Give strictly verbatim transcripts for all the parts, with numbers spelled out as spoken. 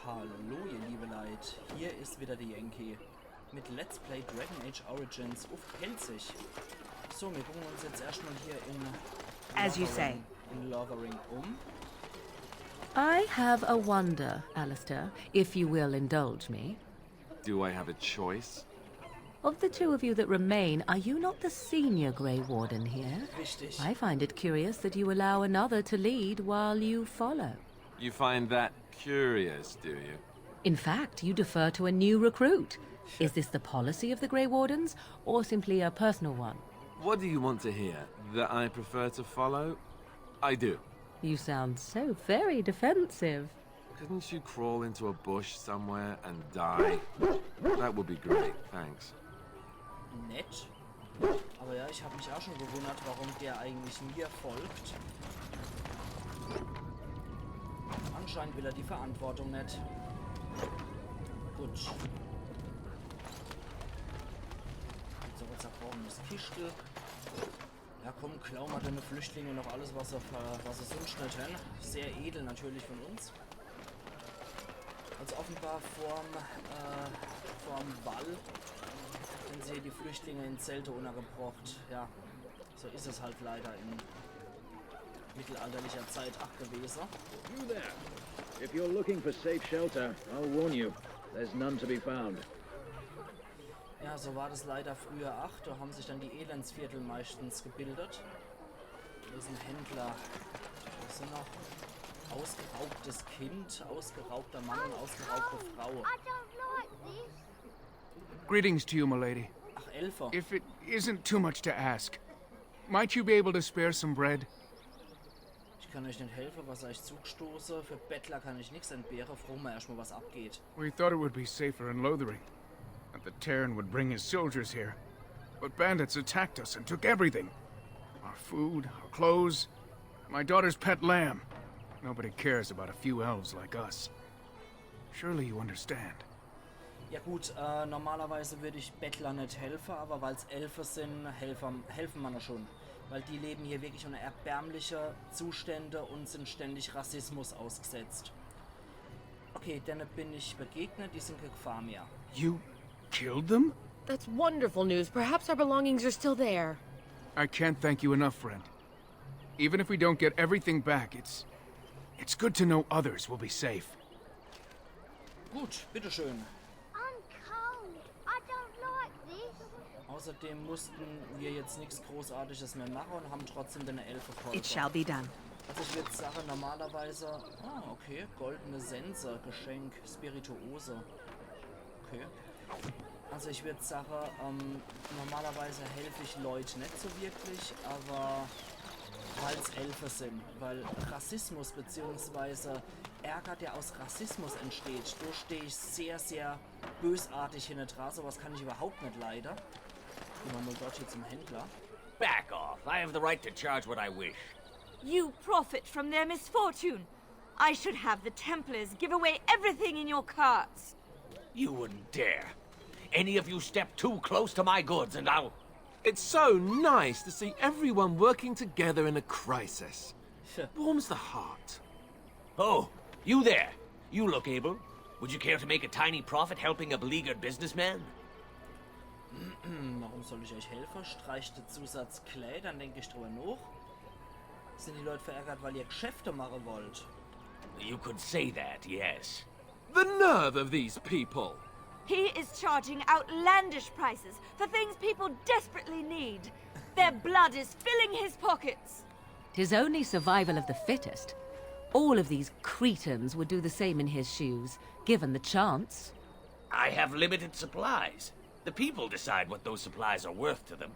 Hallo, ihr liebe Leute, hier ist wieder der Yankee mit Let's Play Dragon Age Origins uff Pälzisch. So, wir gucken uns jetzt erstmal hier in As you Lothering- say. in Lothering um. I have a wonder, Alistair, if you will indulge me. Do I have a choice? Of the two of you that remain, are you not the senior Grey Warden here? Richtig. I find it curious that you allow another to lead while you follow. You find that curious, do you? In fact, you defer to a new recruit. Is this the policy of the Grey Wardens, or simply a personal one? What do you want to hear? That I prefer to follow? I do. You sound so very defensive. Couldn't you crawl into a bush somewhere and die? That would be great, thanks. Nett. Aber ja, ich habe mich auch schon gewundert, warum der eigentlich mir folgt. Anscheinend will er die Verantwortung nicht. Gut. So, was zerbrochenes Kischtel. Ja komm, klau mal deine Flüchtlinge noch alles, was sie, ver- was sie sonst nicht haben. Sehr edel natürlich von uns. Also offenbar vorm, äh, vorm Wall haben sie die Flüchtlinge in Zelte untergebracht. Ja, so ist es halt leider in mittelalterlicher Zeit auch gewesen. You there! If you're looking for safe shelter, I'll warn you. There's none to be found. Ja, so war das leider früher auch. Da haben sich dann die Elendsviertel meistens gebildet. Das ist ein Händler. Was sind noch? Ausgeraubtes Kind, ausgeraubter Mann und ausgeraubte Frau. I don't like this. Greetings to you, milady. Ach, Elfe. If it isn't too much to ask, might you be able to spare some bread? Ich kann euch nicht helfen, was euch zugestoßen. Für Bettler kann ich nichts entbehren. Fragen wir erstmal, was abgeht. We thought it would be safer in Lothering, that the Terran would bring his soldiers here. But bandits attacked us and took everything. Our food, our clothes, my daughter's pet lamb. Nobody cares about a few elves like us. Surely you understand. Ja gut, äh, normalerweise würde ich Bettler nicht helfen, aber weil's Elfe sind, helfen, helfen wir noch schon. Weil die leben hier wirklich unter erbärmliche Zustände und sind ständig Rassismus ausgesetzt. Okay, denen bin ich begegnet, die sind kein Gefahr mehr. You killed them? That's wonderful news. Perhaps our belongings are still there. I can't thank you enough, friend. Even if we don't get everything back, it's it's good to know others will be safe. Gut, bitteschön. I'm cold. I don't like this. Außerdem mussten wir jetzt nichts Großartiges mehr machen und haben trotzdem den Elfe geholfen. It shall be done. Also ich würde sagen, normalerweise... Ah, okay. Goldene Sense, Geschenk, Spirituose. Okay. Also ich würde sagen, ähm, normalerweise helfe ich Leuten nicht so wirklich, aber weil's Elfe sind, weil Rassismus beziehungsweise Ärger, der aus Rassismus entsteht, da stehe ich sehr, sehr bösartig hinne dran. Sowas kann ich überhaupt nicht leiden. Gehen wir mal dort hier zum Händler. Back off. I have the right to charge what I wish. You profit from their misfortune. I should have the Templars give away everything in your carts. You wouldn't dare. Any of you step too close to my goods and I'll... It's so nice to see everyone working together in a crisis. Warms the heart. Oh, you there. You look able. Would you care to make a tiny profit helping a beleaguered businessman? Hm, warum soll ich euch helfen? Streicht der Zusatz Clay, dann denke ich drüber nach. Sind die Leute verärgert, weil ihr Geschäfte machen wollt? You could say that, yes. The nerve of these people! He is charging outlandish prices for things people desperately need. Their blood is filling his pockets. Tis only survival of the fittest. All of these cretins would do the same in his shoes, given the chance. I have limited supplies. The people decide what those supplies are worth to them.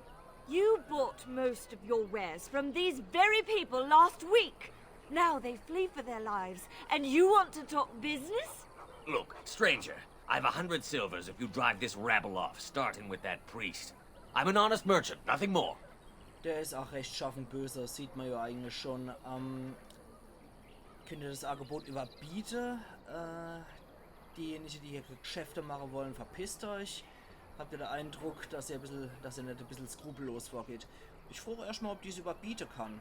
You bought most of your wares from these very people last week. Now they flee for their lives, and you want to talk business? Look, stranger, I've a hundred silvers if you drive this rabble off, starting with that priest. I'm an honest merchant, nothing more. Der ist auch rechtschaffen böse, sieht man ja eigentlich schon. Ähm, könnt ihr das Angebot überbieten? Äh, diejenigen, die hier Geschäfte machen wollen, verpisst euch. Habt ihr den Eindruck, dass ihr, ein bisschen, dass ihr nicht ein bisschen skrupellos vorgeht? Ich frage erstmal, ob die es überbieten kann.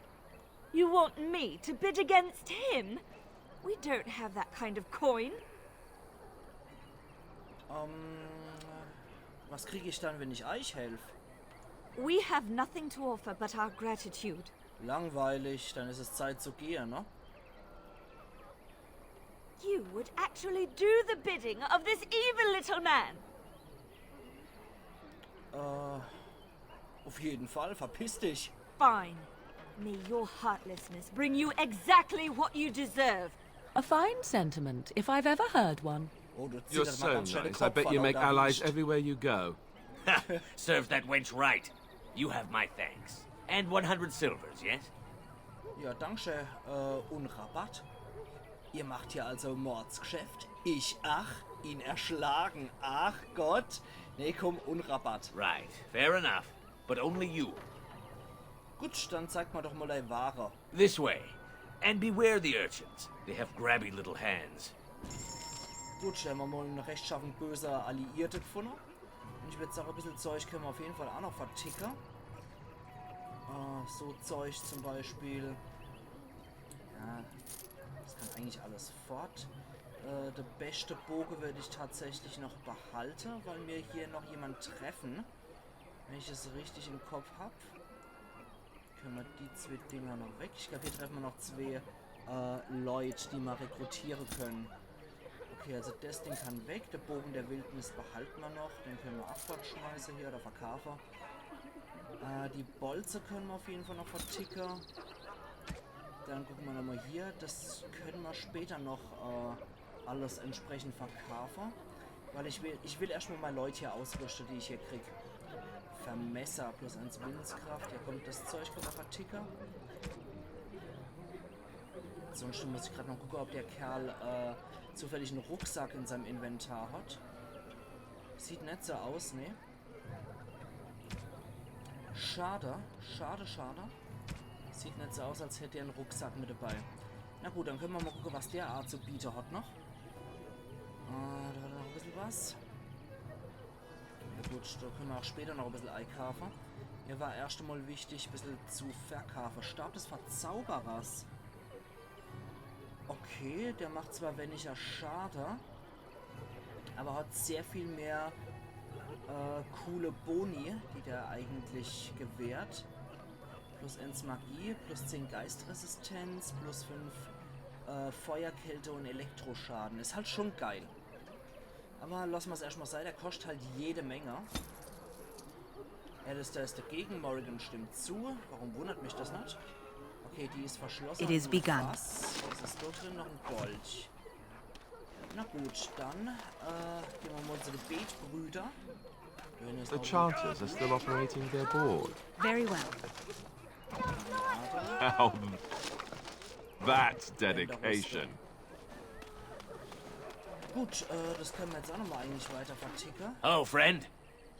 You want me to bid against him? We don't have that kind of coin. Ähm, was krieg ich dann, wenn ich euch helf? We have nothing to offer but our gratitude. Langweilig, dann ist es Zeit zu gehen, ne? You would actually do the bidding of this evil little man. Äh, auf jeden Fall, verpiss dich. Fine. May your heartlessness bring you exactly what you deserve. A fine sentiment, if I've ever heard one. Oh, du You're zitterst so mal ganz schön den nice. I Kopf bet you an, make oder allies nicht? Everywhere you go. Serves that wench right. You have my thanks. And one hundred silvers, yes? Ja, danke. Äh, und Rabatt? Ihr macht hier also Mordsgeschäft? Ich, ach, ihn erschlagen. Ach Gott. Nee, komm, und Rabatt. Right. Fair enough. But only you. Gut, dann zeig mal doch mal dei Ware. This way. And beware the urchins. They have grabby little hands. Gut, stell mer mal en rechtschaffen böse Alliierte gefunne. Und ich würd sagen, ein bisschen Zeug können wir auf jeden Fall auch noch verticken. Äh, so Zeug zum Beispiel. Ja, das kann eigentlich alles fort. Äh, der beste Boge würde ich tatsächlich noch behalten, weil wir hier noch jemand treffen. Wenn ich es richtig im Kopf hab. Können wir die zwei Dinger noch weg? Ich glaube, hier treffen wir noch zwei äh, Leute, die wir rekrutieren können. Okay, also das Ding kann weg. Der Bogen der Wildnis behalten wir noch. Den können wir auch fortschmeißen hier oder verkaufen. Äh, die Bolze können wir auf jeden Fall noch verticken. Dann gucken wir nochmal hier. Das können wir später noch äh, alles entsprechend verkaufen. Weil ich will, ich will erstmal meine Leute hier ausrüsten, die ich hier krieg. Vermesser, plus eins Willenskraft. Hier kommt das Zeug, können wir verticken. Sonst muss ich gerade noch gucken, ob der Kerl äh, zufällig einen Rucksack in seinem Inventar hat. Sieht nicht so aus, ne? Schade, schade, schade. Sieht nicht so aus, als hätte er einen Rucksack mit dabei. Na gut, dann können wir mal gucken, was der Art zu bieten hat noch. Äh, da hat er noch ein bisschen was. Na gut, da können wir auch später noch ein bisschen einkaufen. Mir war erst einmal wichtig, ein bisschen zu verkaufen. Stab des Verzauberers. Okay, der macht zwar weniger Schade, aber hat sehr viel mehr äh, coole Boni, die der eigentlich gewährt. Plus eins Magie, plus zehn Geistresistenz, plus fünf äh, Feuer, Kälte und Elektroschaden. Ist halt schon geil. Aber lassen wir's erstmal sein, der kostet halt jede Menge. Alistair ist dagegen, Morrigan stimmt zu. Warum wundert mich das nicht? Okay, die ist verschlossen. It is Noch ein begun. Fass. Was ist dort drin? Noch ein Dolch. Na gut, dann äh, gehen wir mal zu den Betbrüdern. Da hinten ist The noch ein Chanters are still operating their board. Very well. How? That's dedication. Gut, äh, das können wir jetzt auch nochmal eigentlich weiter verticken. Hello, friend.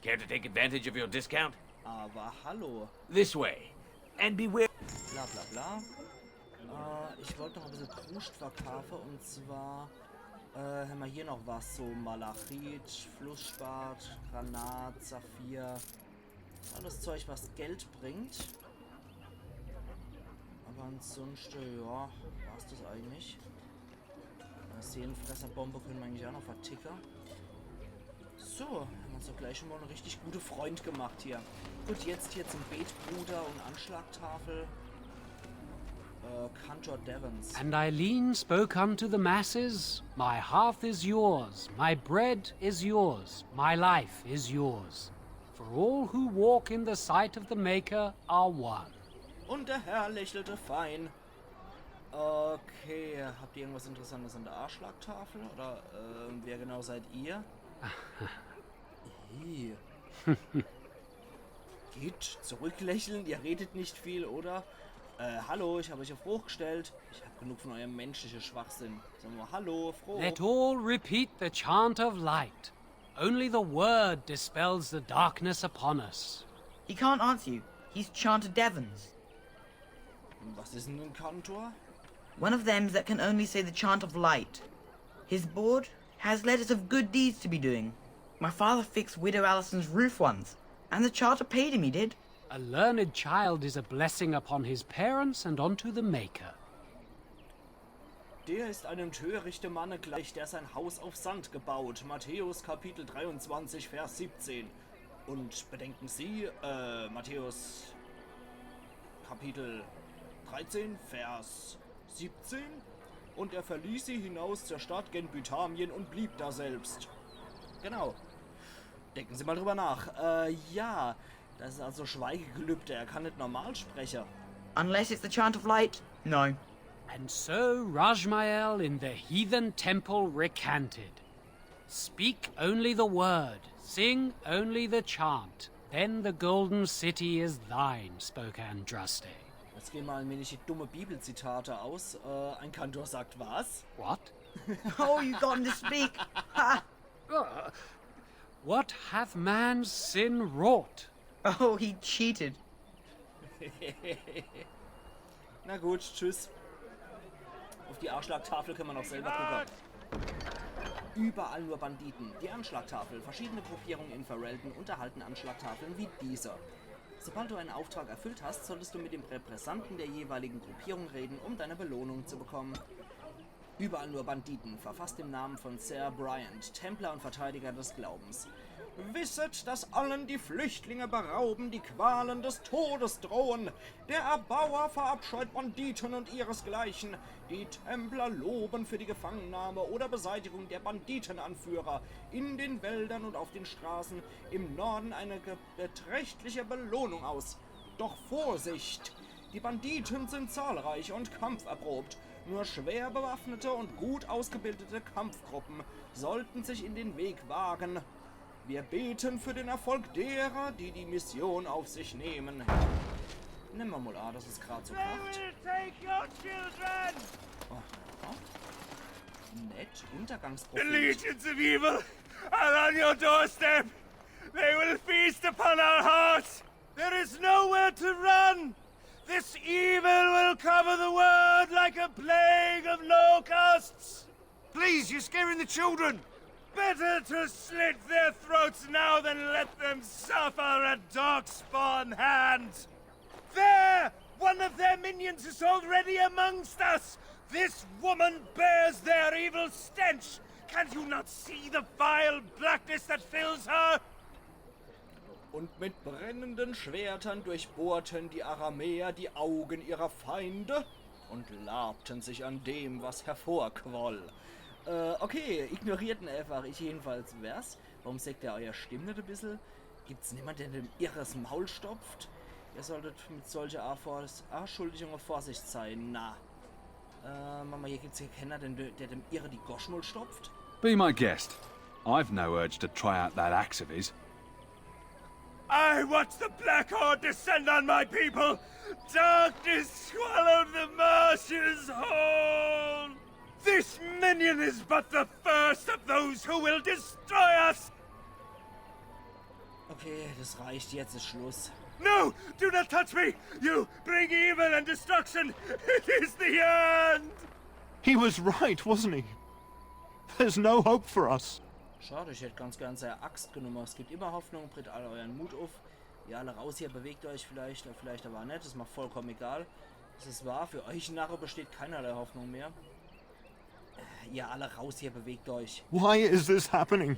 Care to take advantage of your discount? Aber hallo, This way. And beware. bla bla bla. Äh, ich wollte noch ein bisschen Kruscht verkaufen und zwar äh, haben wir hier noch was, so Malachit, Flussspat, Granat, Saphir. Alles Zeug, was Geld bringt. Aber ansonsten, ja, war's das eigentlich. Äh, Seelenfresserbombe können wir eigentlich auch noch verticken. So, haben uns doch gleich schon mal einen richtig guten Freund gemacht hier. Gut, jetzt hier zum Betbruder und Anschlagtafel. Äh, Kantor Devons. And Eileen spoke unto the masses, "My hearth is yours, my bread is yours, my life is yours. For all who walk in the sight of the Maker are one." Und der Herr lächelte fein. Okay, habt ihr irgendwas Interessantes an der Anschlagtafel? Oder ähm, wer genau seid ihr? Ih. Geht, zurücklächeln, ihr redet nicht viel, oder? Äh, hallo, ich habe euch eine Frage gestellt. Ich habe genug von eurem menschlichen Schwachsinn. Sagen wir mal, hallo, Frage. Let all repeat the chant of light. Only the word dispels the darkness upon us. He can't answer you. He's Chanter Devons. Was ist denn ein Kantor? One of them that can only say the chant of light. His board has letters of good deeds to be doing. My father fixed Widow Allison's roof once, and the Chanter paid him, he did. A learned child is a blessing upon his parents and unto the Maker. Der ist einem törichten Manne gleich, der sein Haus auf Sand gebaut. Matthäus Kapitel dreiundzwanzig, Vers siebzehn. Und bedenken Sie, äh, Matthäus Kapitel dreizehn, Vers siebzehn. Und er verließ sie hinaus zur Stadt gen Bethanien und blieb daselbst. Genau. Denken Sie mal drüber nach. Äh, ja, das ist also Schweigegelübde. Er kann nicht normal sprechen. Unless it's the Chant of Light, no. And so Rajmael in the heathen temple recanted. Speak only the word, sing only the chant, then the golden city is thine, spoke Andraste. Jetzt geh mal ein wenig die dumme Bibelzitate aus. Äh, ein Kantor sagt was? What? Oh, you got him to speak. Ha! Uh, what hath man's sin wrought? Oh, he cheated. Na gut, tschüss. Auf die Anschlagtafel können wir noch selber gucken. Überall nur Banditen. Die Anschlagtafel. Verschiedene Gruppierungen in Ferelden unterhalten Anschlagtafeln wie diese. Sobald du einen Auftrag erfüllt hast, solltest du mit dem Repräsentanten der jeweiligen Gruppierung reden, um deine Belohnung zu bekommen. Überall nur Banditen, verfasst im Namen von Sir Bryant, Templer und Verteidiger des Glaubens. Wisset, dass allen, die Flüchtlinge berauben, die Qualen des Todes drohen. Der Erbauer verabscheut Banditen und ihresgleichen. Die Templer loben für die Gefangennahme oder Beseitigung der Banditenanführer in den Wäldern und auf den Straßen im Norden eine ge- beträchtliche Belohnung aus. Doch Vorsicht! Die Banditen sind zahlreich und kampferprobt. Nur schwer bewaffnete und gut ausgebildete Kampfgruppen sollten sich in den Weg wagen. Wir beten für den Erfolg derer, die die Mission auf sich nehmen. Nehmen wir mal an, dass es gerade so kracht. Take your children! Oh, ja. Nett, Untergangsprophet. The legions of evil are on your doorstep. They will feast upon our hearts. There is nowhere to run. This evil will cover the world like a plague of locusts. Please, you're scaring the children. Better to slit their throats now than let them suffer at darkspawn hands. There! One of their minions is already amongst us! This woman bears their evil stench! Can you not see the vile blackness that fills her? Und mit brennenden Schwertern durchbohrten die Aramäer die Augen ihrer Feinde und labten sich an dem, was hervorquoll. Äh, okay, ignoriert en einfach. Ich jedenfalls wer's. Warum senkt ihr euer Stimm net e bissel? Gibt's niemand, der dem Irre 's Maul stopft? Ihr solltet mit solcher Avors-, Anschuldigungen vorsichtig sein. Na. Äh, Mama, hier gibt's hier keiner, der, der dem Irre die Gosch mol stopft? Be my guest. I've no urge to try out that axe of his. I watched the Black Horde descend on my people. Darkness swallowed the marshes whole. This minion is but the first of those who will destroy us. Okay, das reicht, jetzt ist Schluss. No, do not touch me. You bring evil and destruction. It is the end. He was right, wasn't he? There's no hope for us. Schade, ich hätte ganz gern seine Axt genommen. Es gibt immer Hoffnung, bringt alle euren Mut auf. Ihr alle raus hier, bewegt euch vielleicht, vielleicht aber net, ist mir vollkommen egal. Es ist wahr, für euch Narre besteht keinerlei Hoffnung mehr. Äh, ihr alle raus hier, bewegt euch. Why is this happening?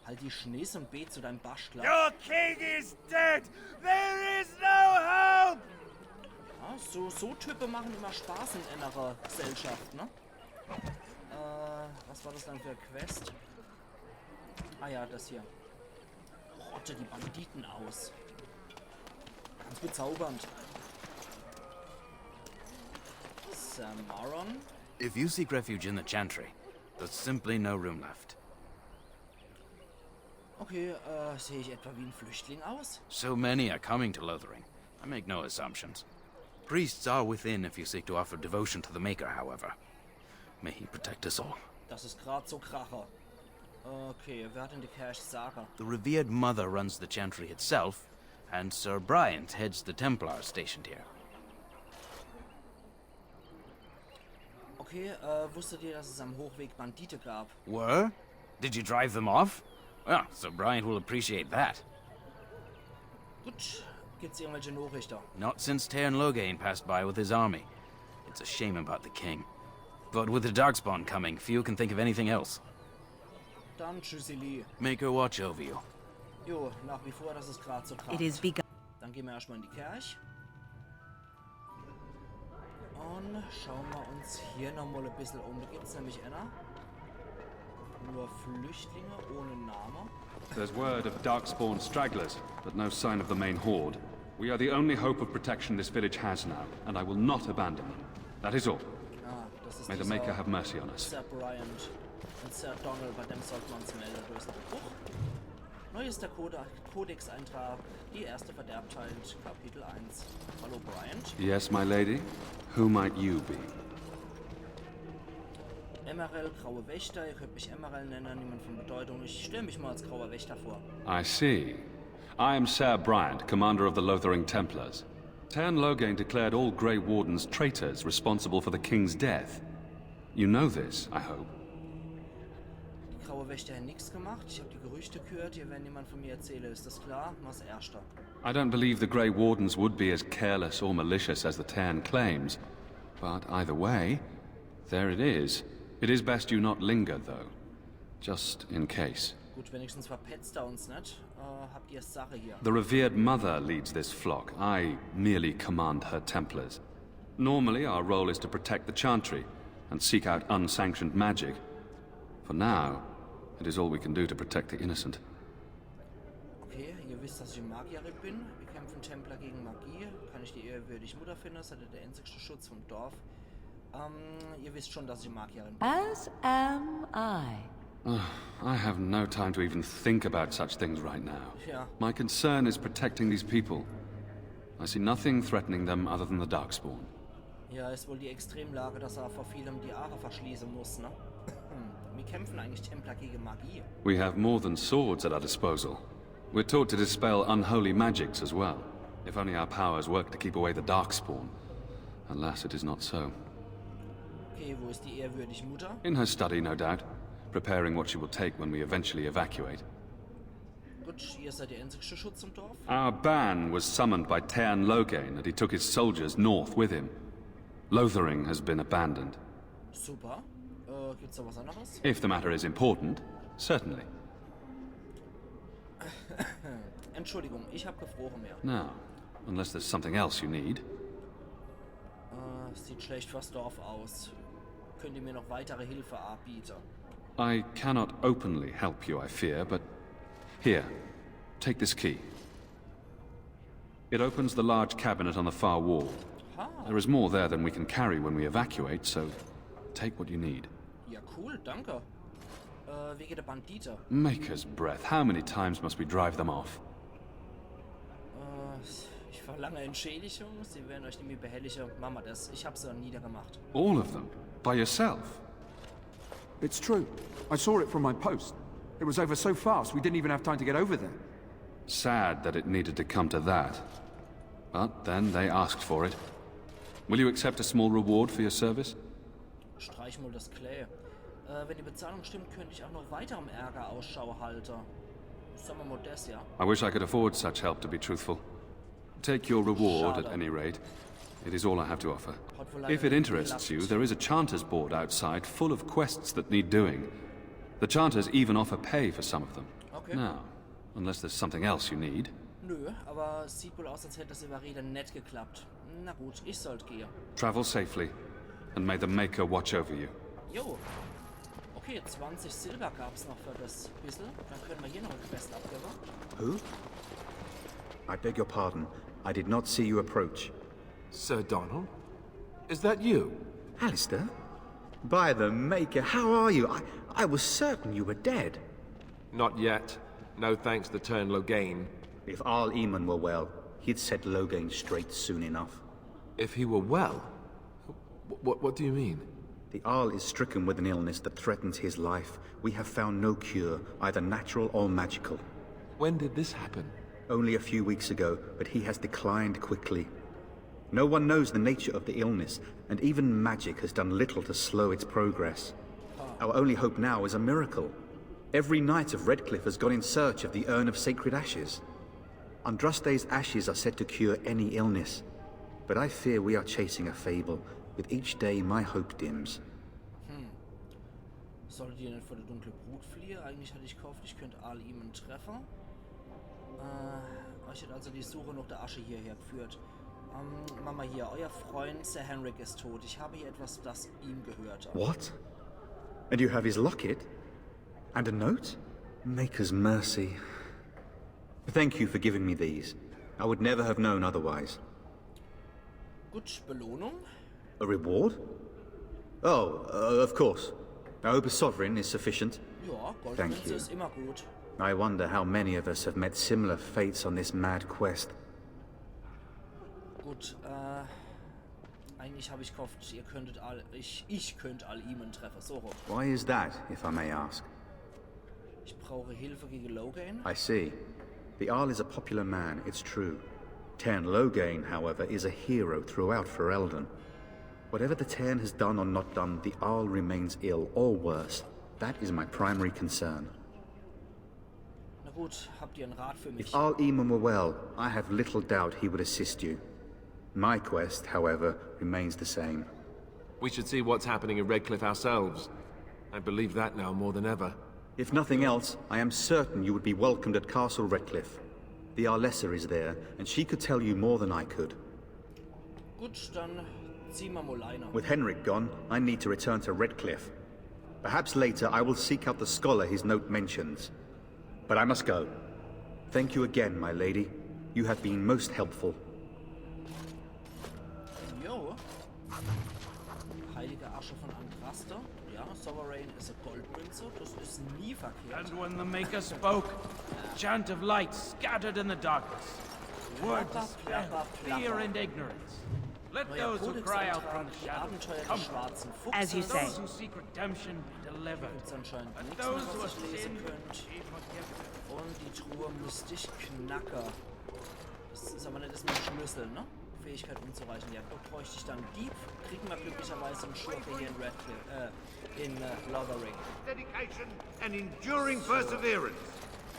Halt die Schniss und bet zu deinem Baschtler. Your king is dead! There is no hope! Ja, so, so Typen machen immer Spaß in einer Gesellschaft, ne? Äh, was war das dann für eine Quest? Ah ja, das hier. Rotte die Banditen aus. Ganz bezaubernd. Samaron? If you seek refuge in the Chantry, there's simply no room left. Okay, äh, sehe ich etwa wie ein Flüchtling aus? So many are coming to Lothering. I make no assumptions. Priests are within if you seek to offer devotion to the Maker, however. May he protect us all. Das ist grad so Kracher. Okay, wer hat denn die Kerch Saga? The revered mother runs the Chantry itself, and Sir Bryant heads the Templars stationed here. Okay, äh, wusstet ihr, dass es am Hochweg Bandite gab? Were? Did you drive them off? Well, Sir Bryant will appreciate that. Gut, gibt's irgendwelche Nachrichten? Not since Teyrn Loghain passed by with his army. It's a shame about the king. But with the darkspawn coming, few can think of anything else. Dann tschüssili. Maker watch over you. Jo, nach wie vor, das is grad so krass. It is begun. Dann gehn mer erstmal in die Kerch. Und schauen mer uns hier nochmal e bissel um. Da gibt's nämlich einer. Nur Flüchtlinge ohne Name. There's word of darkspawn stragglers, but no sign of the main horde. We are the only hope of protection this village has now, and I will not abandon them. That is all. Ah, das is May the dieser Maker have mercy on us. Sir Bryant und Sir Donald, bei dem sollte mer uns melde. Da is noch e Buch. Neuester Code Codex-Eintrag, die erste Verderbtheit, Kapitel eins. Hallo Bryant. Yes, my lady? Who might you be? Emerald, Graue Wächter, ihr könnt mich Emerald nennen, niemand von Bedeutung. Ich stell mich mal als Grauer Wächter vor. I see. I am Sir Bryant, commander of the Lothering Templars. Teyrn Loghain declared all Grey Wardens traitors responsible for the king's death. You know this, I hope. Die Graue Wächter haben nix gemacht. Ich hab die Gerüchte gehört, ihr werdet niemand von mir erzählen. Is das klar? Mach's Erster. I don't believe the Grey Wardens would be as careless or malicious as the Teyrn claims. But either way, there it is. It is best you not linger, though. Just in case. Gut, wenigstens verpetzt er uns net. Äh, habt ihr Sache hier? The revered mother leads this flock. I merely command her Templars. Normally, our role is to protect the Chantry and seek out unsanctioned magic. For now, it is all we can do to protect the innocent. Okay, ihr wisst, dass ich Magierin bin. Wir kämpfen Templer gegen Magie. Kann ich die ehrwürdige Mutter finden? Seid ihr der einzigste Schutz vom Dorf? Ähm, ihr wisst schon, dass ich Magierin bin. As am I. I have no time to even think about such things right now. Ja. My concern is protecting these people. I see nothing threatening them other than the Darkspawn. Ja, is wohl die Extremlage, dass er vor vielem die Aache verschließen muss, ne? Wie kämpfen eigentlich Templer gegen Magie? We have more than swords at our disposal. We're taught to dispel unholy magics as well. If only our powers work to keep away the Darkspawn. Alas, it is not so. Okay, wo ist die ehrwürdige Mutter? In her study, no doubt, preparing what she will take when we eventually evacuate. Gut, ihr seid der einzigste Schutz im Dorf. Our ban was summoned by Teyrn Loghain, and he took his soldiers north with him. Lothering has been abandoned. Super. Äh, gibt's da was anderes? If the matter is important, certainly. Entschuldigung, ich hab keine Frage mehr. Now, unless there's something else you need. Äh, sieht schlecht fürs Dorf aus. Könnt ihr mir noch weitere Hilfe anbieten? I cannot openly help you, I fear, but here, take this key. It opens the large cabinet on the far wall. There is more there than we can carry when we evacuate, so take what you need. Ja, cool, danke. Äh, wegen der Bandite. Maker's breath, how many times must we drive them off? Äh, ich verlange Entschädigung, sie werden euch nicht mehr behelligen. Machen wir das. Ich hab sie niedergemacht. All of them? By yourself? It's true. I saw it from my post. It was over so fast, we didn't even have time to get over there. Sad that it needed to come to that. But then they asked for it. Will you accept a small reward for your service? Streich mal das Klee. Äh, wenn die Bezahlung stimmt, könnte ich auch noch weiterem Ärger Ausschau halten. Sagen wir mal das, ja. I wish I could afford such help, to be truthful. Take your reward, at Schade. Any rate. It is all I have to offer. Hat wohl leider If it nicht interests you, geklappt. There is a chanter's board outside full of quests that need doing. The chanters even offer pay for some of them. Okay. Now, unless there's something else you need. Nö, aber sieht wohl aus, als hätte das Überreden nett geklappt. Na gut, ich sollt gehen. Travel safely, and may the Maker watch over you. Jo. Okay, zwanzig Silber gab's noch für das bissel. Dann können wir hier noch eine Quest abgeben. Who? I beg your pardon. I did not see you approach. Sir Donald? Is that you? Alistair? By the Maker, how are you? I, I was certain you were dead. Not yet. No thanks to Teyrn Loghain. If Arl Eamon were well, he'd set Loghain straight soon enough. If he were well? What, what do you mean? The Arl is stricken with an illness that threatens his life. We have found no cure, either natural or magical. When did this happen? Only a few weeks ago, but he has declined quickly. No one knows the nature of the illness, and even magic has done little to slow its progress. Our only hope now is a miracle. Every knight of Redcliffe has gone in search of the Urn of Sacred Ashes. Andraste's ashes are said to cure any illness, but I fear we are chasing a fable. With each day, my hope dims. Sollt ihr net vor der dunkle Brut fliehe? Eigentlich hatt ich gehofft, ich könnt all Eamon treffe. Äh, euch hat also die Suche nach der Asche hierher geführt. Ähm, Mama hier, euer Freund Sir Henrik ist tot. Ich habe hier etwas, das ihm gehörte. What? And you have his locket? And a note? Maker's mercy. Thank you for giving me these. I would never have known otherwise. Gut, Belohnung. A reward? Oh, uh, of course. I hope a sovereign is sufficient. Ja, Thank Goldmünze you. Ist immer gut. I wonder how many of us have met similar fates on this mad quest. Gut, äh, eigentlich hab ich gehofft, ihr könntet all, ich, ich könnt all Eamon treffe. So rum. Why is that, if I may ask? Ich brauche Hilfe gegen Loghain. I see. The Arl is a popular man, it's true. Teyrn Loghain, however, is a hero throughout Ferelden. Whatever the Teyrn has done or not done, the Arl remains ill, or worse. That is my primary concern. Na gut, habt ihr einen Rat für mich? If Arl Eamon were well, I have little doubt he would assist you. My quest, however, remains the same. We should see what's happening in Redcliffe ourselves. I believe that now more than ever. If nothing else, I am certain you would be welcomed at Castle Redcliffe. The Arlessa is there, and she could tell you more than I could. Gut, dann ziehen wir mal Leine. With Henrik gone, I need to return to Redcliffe. Perhaps later I will seek out the scholar his note mentions. But I must go. Thank you again, my lady. You have been most helpful. Jo. Heilige Asche von Andraste. Ja, Sovereign ist eine Goldmünze. Das ist nie verkehrt. And when the Maker spoke, a chant of light scattered in the darkness. Words dispel fear and ignorance. Let Neuer those who Codex cry out from Eintrag, the die shadows Abenteuer des come. Schwarzen As you Fuchses. say. Those who seek redemption be delivered. Gibt's anscheinend Let nichts mehr, those who was have ich lesen sinned könnte. be forgiven. Und die Truhe müsste ich knacken. Das ist aber nicht das mit dem Schlüssel, ne? Fähigkeit unzureichend. Ja, da bräuchte ich dann Dieb. Kriegen wir glücklicherweise einen Schurke hier in Redcliffe, äh, in äh, Lothering. Dedication and enduring perseverance.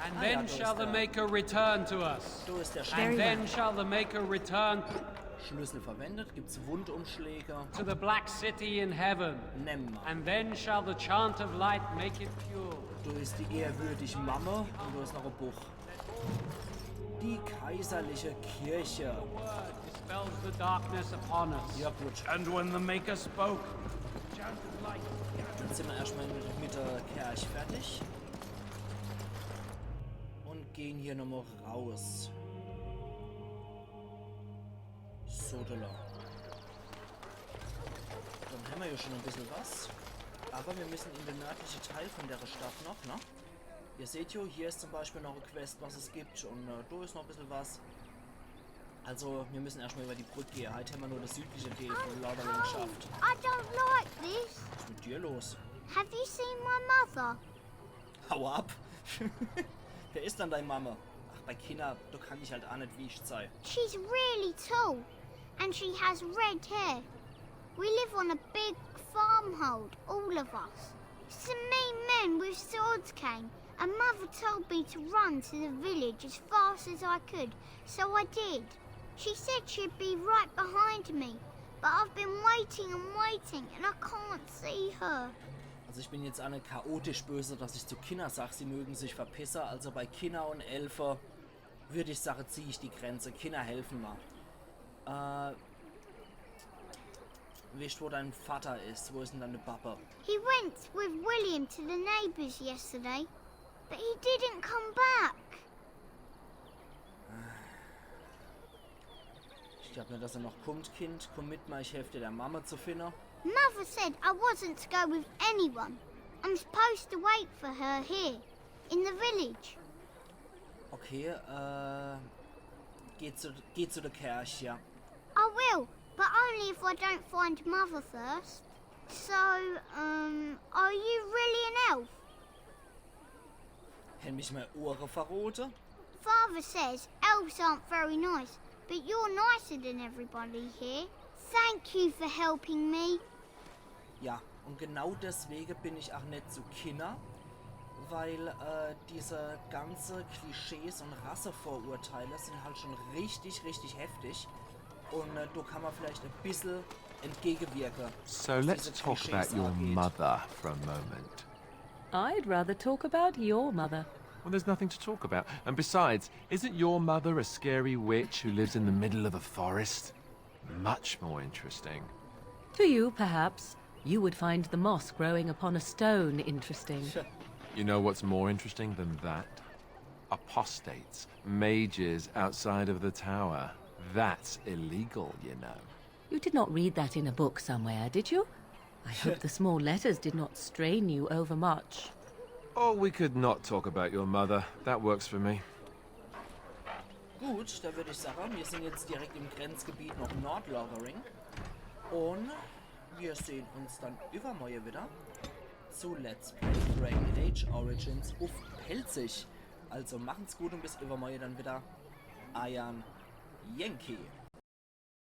And Ah, then ja, da shall ist the er. Maker return to us. Da ist der And Schlüssel. Then shall the Maker return Schlüssel verwendet. Gibt's Wundumschläge? To the black city in heaven. Nemm mal. And then shall the chant of light make it pure. Da ist die ehrwürdige Mamme und da ist noch ein Buch. Die kaiserliche Kirche. The word dispels the darkness upon us. Ja gut, And when the Maker spoke, a chant of light scattered. Dann sind wir erstmal mit, mit der Kerch fertig. Und gehen hier nochmal raus. So, da lang. Dann haben wir ja schon ein bisschen was. Aber wir müssen in den nördlichen Teil von der Stadt noch, ne? Ihr seht ja, hier ist zum Beispiel noch eine Quest, was es gibt. Und äh, da ist noch ein bisschen was. Also, wir müssen erstmal über die Brücke gehen. Heute haben wir nur das südliche Teil von Lothering geschafft. I don't like this. Was ist mit dir los? Have you seen my mother? Hau ab! Wer ist dann deine Mama? Ach, bei Kinder, da kann ich halt auch nicht wie ich sei. She's really tall, and she has red hair. We live on a big farmhold, all of us. Some mean men with swords came, and Mother told me to run to the village as fast as I could, so I did. She said she'd be right behind me, but I've been waiting and waiting, and I can't see her. Also ich bin jetzt auch nicht chaotisch böse, dass ich zu Kinder sag, sie mögen sich verpissen. Also bei Kinder und Elfe würde ich sagen, ziehe ich die Grenze. Kinder helfen mal. Äh, wisst, wo dein Vater ist? Wo ist denn deine Papa? He went with William to the neighbours yesterday, but he didn't come back. Ich glaube nicht, dass er noch kommt, Kind. Komm mit mal, ich helfe dir, der Mama zu finden. Mother said I wasn't to go with anyone. I'm supposed to wait for her here, in the village. Okay, äh, geh zu, geh zu der Kerch, ja. I will, but only if I don't find Mother first. So, um, are you really an elf? Hen mich mal Ohre verrote. Father says elves aren't very nice, but you're nicer than everybody here. Thank you for helping me. Ja, und genau deswegen bin ich auch nicht zu Kinder, weil äh, diese ganze Klischees und Rassevorurteile sind halt schon richtig, richtig heftig. Und äh, da kann man vielleicht ein bisschen entgegenwirken. So Was let's diese talk Klischees about your angeht. Mother for a moment. I'd rather talk about your mother. Well, there's nothing to talk about. And besides, isn't your mother a scary witch who lives in the middle of a forest? Much more interesting. To you, perhaps. You would find the moss growing upon a stone interesting. You know what's more interesting than that? Apostates, mages outside of the tower. That's illegal, you know. You did not read that in a book somewhere, did you? I hope the small letters did not strain you overmuch. Oh, we could not talk about your mother. That works for me. Gut, da würd ich sagen, wir sind jetzt direkt im Grenzgebiet noch Nordlothering. Und wir sehen uns dann übermorgen wieder zu Let's Play Dragon Age Origins uff Pälzisch. Also machen's gut und bis übermorgen dann wieder. Eiern Yankee.